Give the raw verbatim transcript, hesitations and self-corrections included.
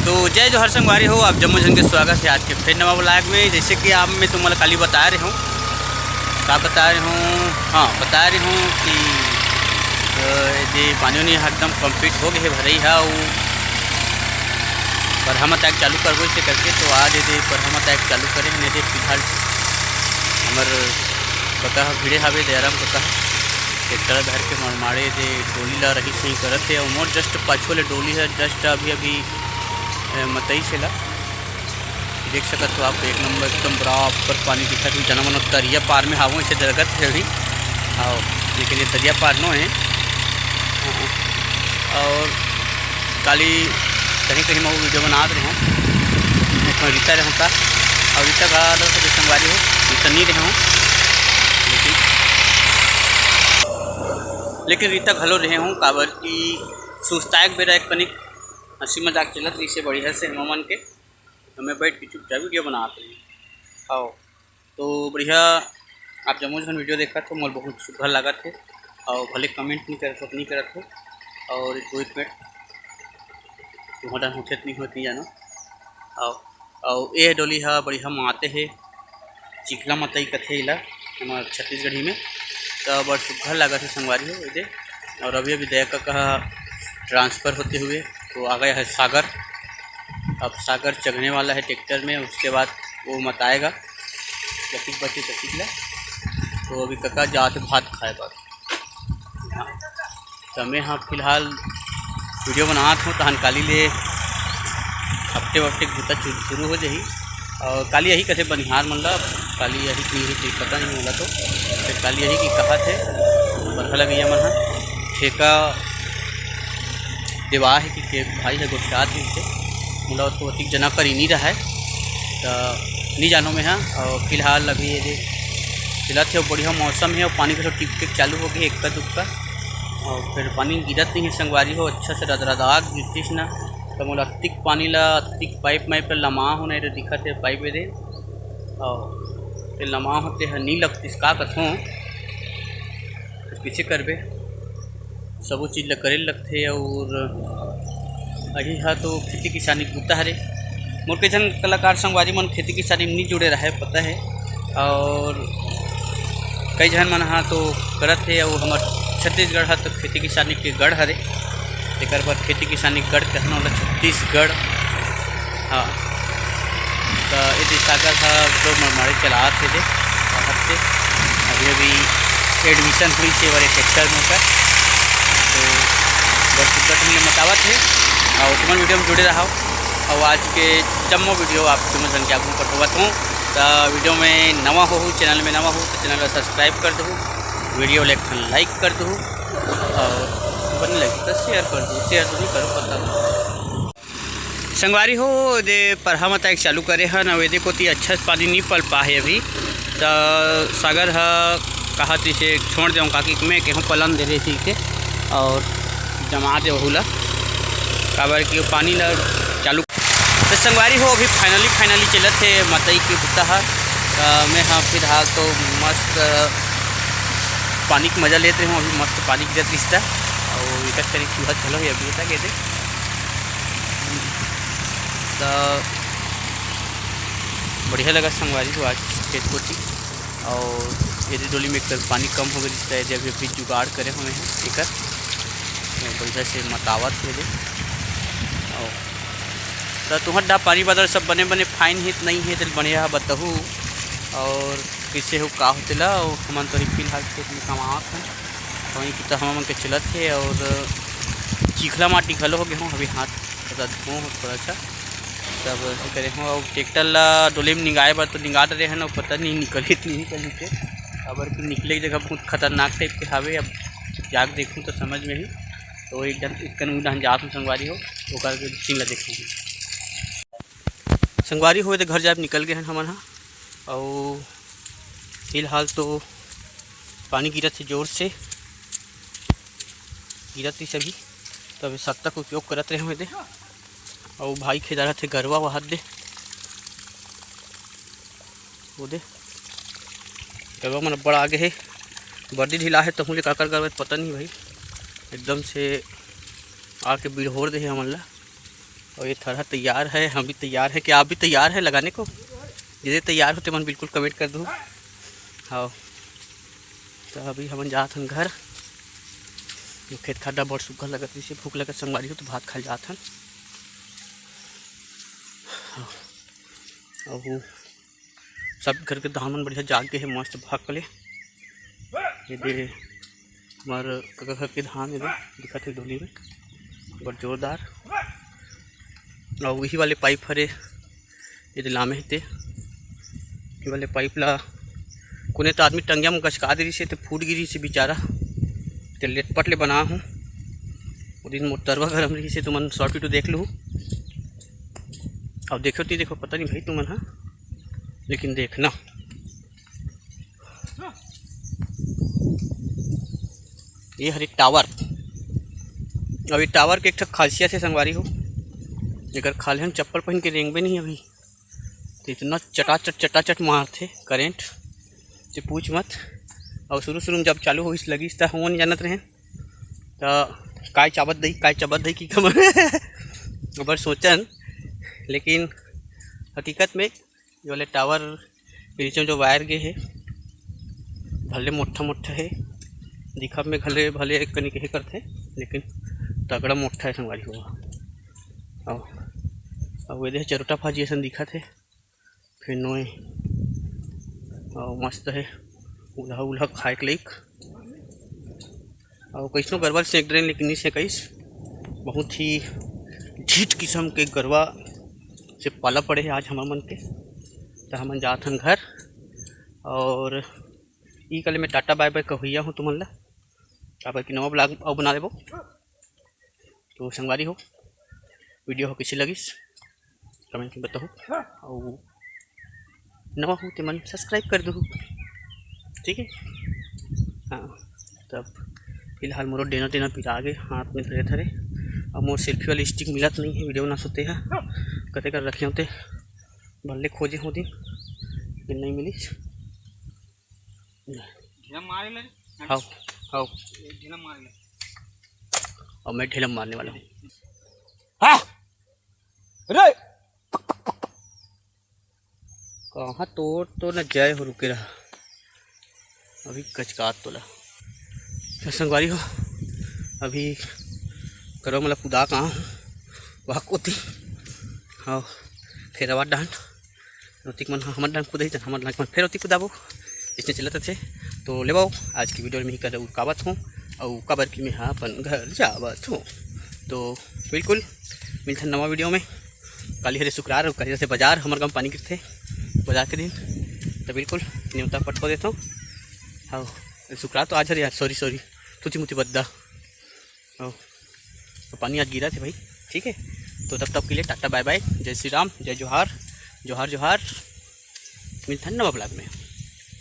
तो जय जोहार संगवारी हो, आप जम्मो झन के स्वागत हे आज के फेर नवा vlog में। जैसे कि आप मैं तुम्हारा काली बता रहे हूँ, का बता रहे हूँ, हाँ, बता रहे हूँ कि अ, ये पानी उनी एकदम complete हो गए हे भरई हा, वो परहा म तक चालू करबो इसे करके। तो आज ये परहा म तक चालू करे हे, नहीं दे फिलहाल हमर कका ह भिड़े हावे, दयाराम कका ह ट्रैक्टर धर के मरमाड़े दे डोली ला रही सही करत हे। और मोर just पाछू ले डोली है, just अभी अभी ए, मतई से ला देख सकत हो आप, एक नंबर एकदम बराबर पानी दिखत हे। जना मन तरिया पार में हावो, इसे जगत हे अभी। आओ, लेकिन ये तरिया पार नो है। और काली कहीं कहीं मैं वो वीडियो बनात रहे हूँ, उसमें रीता रहे का, और रीता का तो संगवारी हो, रीता नहीं रहे हूँ, लेकिन लेकिन रीता घलो रहे हूँ, काबर कि सुस्ताए के बेरा एक कनिक हंसी मजाक चलत रहिसे बढ़िया से हमन के, तो मैं बैठ के चुपचाप वीडियो बनात रही। आओ, तो बढ़िया, आप जम्मो झन वीडियो देखत हो, मोर बहुत सुघर लागत हे। और भले comment नहीं करत हो, नहीं करत हो, और दो एक मिनट तुम्हारा होथे नहीं होत नहीं जानो। आओ, और ये डोली हा बढ़िया माते हे, चिखला मतई कथे इला हमर छत्तीसगढ़ी में। तो बड़ सुघर लागत हे संगवारी हो, ये दे। और अभी अभी दया कका ट्रांसफ़र होते हुए वो आ गया है सागर। अब सागर चघने वाला है ट्रैक्टर में, उसके बाद वो मताएगा जतिक बचे ततिक ला। तो अभी कका जात भात खाए बर। हाँ, तो मैं हाँ फिलहाल वीडियो बनात हूँ, तहन काली ले हफ्ते वफ्ते के बूता चु-, शुरू हो जाही। और काली यही कथे बनिहार मन ला, काली यही की, यही की पता नहीं होला तो, तो काली यही की कहा थे बरहा लगैया मन हा ठेका देवा है कि के भाई है गोठियात है इसे, मोला तो अतिक जना करी नहीं रहा है, तो नहीं जानो मैं हाँ। और फिलहाल अभी ये दे चलत है, बढ़िया मौसम है और पानी घलो टिप टिप चालू हो गई एक्का दुक्का। और फिर पानी गिरत नहीं है संगवारी हो, अच्छा से रदरदा गिरतिस ना, तो मोला अतिक पानी ला, अतिक पाइप माइप ला लमा हो नहीं तो दिखत है पाइप दे। और फिर लमा होते है नहीं लगतिस, का कथों, तो किसे करबे, सबो चीज ला करे लगथे। और अही हा तो खेती किसानी के बूता हरे। मोर के झन कलाकार संगवारी मन खेती किसानी में नहीं जुड़े रहे, पता है। और कई झन मन हा तो करत हे, और हमर छत्तीसगढ़ हा तो खेती किसानी के गढ़ हरे, तेकर बर खेती किसानी के गढ़ कहना होला छत्तीसगढ़। हाँ, तो ये दे सागर हा जो मरमाड़ी चलात हे दे, बाहर से अभी अभी एडमिशन हुई से वाले ट्रैक्टर में का, तो बस टिकट में बतावत है। और तुम्हारे वीडियो में जुड़े रहो। और आज के जम्मो वीडियो आप तुम्हें संख्या में पठवत हूँ। तो वीडियो में नवा हो, चैनल में नवा हो तो चैनल ला सब्सक्राइब कर दो, वीडियो ला एक ठन लाइक कर दो और बने लगे तो शेयर कर दो, शेयर तो नहीं करो पता। संगवारी हो, दे परहा मता एक चालू करे हन, अउ एदे कोती अच्छा से पानी नी पल पाहे अभी, त सागर ह कहा तिसे छोड़ देव काकी, मैं केहू पलन दे रही थी के और जमा दे वहू ला, काबर कि वो पानी ला चालू। तो संगवारी हो, अभी फाइनली फाइनली चलत हे मतई के बुता ह। त मैं ह फिलहाल तो मस्त पानी के मजा लेत रहे हूँ, अभी मस्त पानी गिरत रिश्ता और एक करीब चूहा चलो ही अभी तक एदे। त बढ़िया लगा संगवारी हो आज खेत कोती। और एदे डोली में एक पानी कम हो गई, जिसका एदे अभी अभी जुगाड़ करे हुए हैं एकर, तो बढ़िया से मतावत हो दे। और त तुहर डा पानी बादल सब बने बने फाइन हे त नहीं हे, तेल बढ़िया बताहू। और कैसे हो का होते ला, और हमन तो अभी फिलहाल खेत में कमावत हन, वहीं की तो हमन के चलत हे। और चिखला माटी घलो हो गए हो, अभी हाथ पता धो हो थोड़ा सा, तब ऐसे करे हो। और ट्रैक्टर ला डोली में निंगाए बर तो निंगा डरे हन, पता नहीं निकली नहीं निकली के, काबर कि निकले के जगह बहुत खतरनाक टाइप के हावे। अब जाके देखूँ तो समझ में ही, तो एक डन एक कन उड़ान जात हूँ संगवारी हो, ओकर के सीन ला देखूँ। संगवारी हो तो घर जाए निकल गए हन हमन हा, और फिलहाल तो पानी गिरत हे जोर से, गिरत ही सभी, तब सत्ता के उपयोग करत रहे हुए दे। और भाई खेदारत हे गरवा वहाद दे, वो दे गरवा मन बड़ आगे हे, बर्दी ढिला हे, तहूँ ले काकर गरवा पता नहीं भाई, एकदम से आके बिड़होर दे हे हमन ला। और ये थरहा तैयार है, हम भी तैयार है। क्या आप भी तैयार है लगाने को? यदि तैयार हो तेमन बिल्कुल comment कर दो। हाँ, तो अभी हमन जात हन घर। ये खेत खार डार बड़ सुग्घर लगत रहिसे, भूख लगत संगवारी हो तो भात खाए जात हन। हाँ, अउ सब घर के धान मन बढ़िया जाग गे हे, मस्त भाग ले। ये दे हमर कका घर के धान, ये दे दिखत हे डोली में, बड़ जोरदार। अउ वही वाले पाइप हरे, ये दे लामे हे ते, ये वाले पाइप ला कोने तो आदमी टंगिया में गचका दे रहिसे, ते फूट गे रहिसे बेचारा, ते लेटपट ले बना हूँ। वो दिन मोर तरवा गरम रहिसे, तुमन short video देख लू। अब देखो ती देखो, पता नहीं भाई तुमन हा, लेकिन देखना, ये हरे टावर। अब ये टावर के एक ठक खासियत हे संगवारी हो, एकर खाल्हे हम चप्पल पहन के रेंगबे नहीं अभी, तो इतना चटाचट चटाचट मारथे करंट, ते पूछ मत। और शुरू शुरू में जब चालू होइस लगिस त हमन जानत रहेन, त काय चाबत दई, काय चाबत दई कि कमर ओबर सोचन, लेकिन हकीकत में ये वाले टावर के नीचे में जो वायर गे हे, भले मोट्ठा मोट्ठा हे, दिखब में भले भले एक कनी के हे करथे, लेकिन तगड़ा मोट्ठा हे संगवारी हो। अउ अउ ये दे चरोटा भाजी असन दिखत हे, फिर नोए अउ मस्त हे, उल्हा उल्हा खाए के लायक। अउ कइसनो गरवा सेंक डरेन, लेकिन नहीं सेंकाइस। बहुत ही ढीठ किस्म के गरवा से पाला पड़े हे आज हमर मन के। त हमन जात हन घर, और ई कले मैं टाटा बाय बाय कहोइया हूँ तुमन ला। काबर कि नवा vlog अउ बना लेबो। तो संगवारी हो, video हो कइसे लगिस, comment में बताओ, अउ नवा हो तेमन subscribe कर दो, ठीक है। हाँ, तब फिलहाल मोरो डेना डेना पिरा गे, हाथ में धरे धरे। अब मोर selfie वाली stick मिलत नहीं है, video बनात होते हैं, कते कर रखे होते, भले खोजे होते, लेकिन नहीं मिली। ढेला मारे ले। हाव, हाव। ढेला मारे ले। अब मैं ढेला मारने वाला हूँ। हाँ! रे! कहाँ तोर तो न जाए हो, रुके रहा। अभी कचकात तोला। तो संगवारी हो, अभी करवा मला कुदा कहाँ हूँ, वहाँ कोती। हाँ, फेरवा डांट। ओतिक मन हमर डांट कुदाही, त हमर डांट मन फेर ओतिक कुदाबो। इसने चलत थे। तो ले बाओ, आज की video में ही कर उकावत हूँ, और काबर कि मैं हाँ अपन घर जावत हूँ। तो बिल्कुल मिलथन नवा video में। काली हरे शुक्रार, और काली से बाजार, हमर गाँव पानी गिरथे बाजार के दिन, तो बिल्कुल नेवता पठो देता हूँ। हाँ, शुक्रार तो आज हरे यार, sorry sorry, तुती मुती बद्दा। हाँ, तो पानी आज गिरथे भाई, ठीक है। तो तब तक के लिए टाटा बाय बाय, जय श्री राम, जय जोहार, जोहार जोहार। मिलथन नवा vlog में।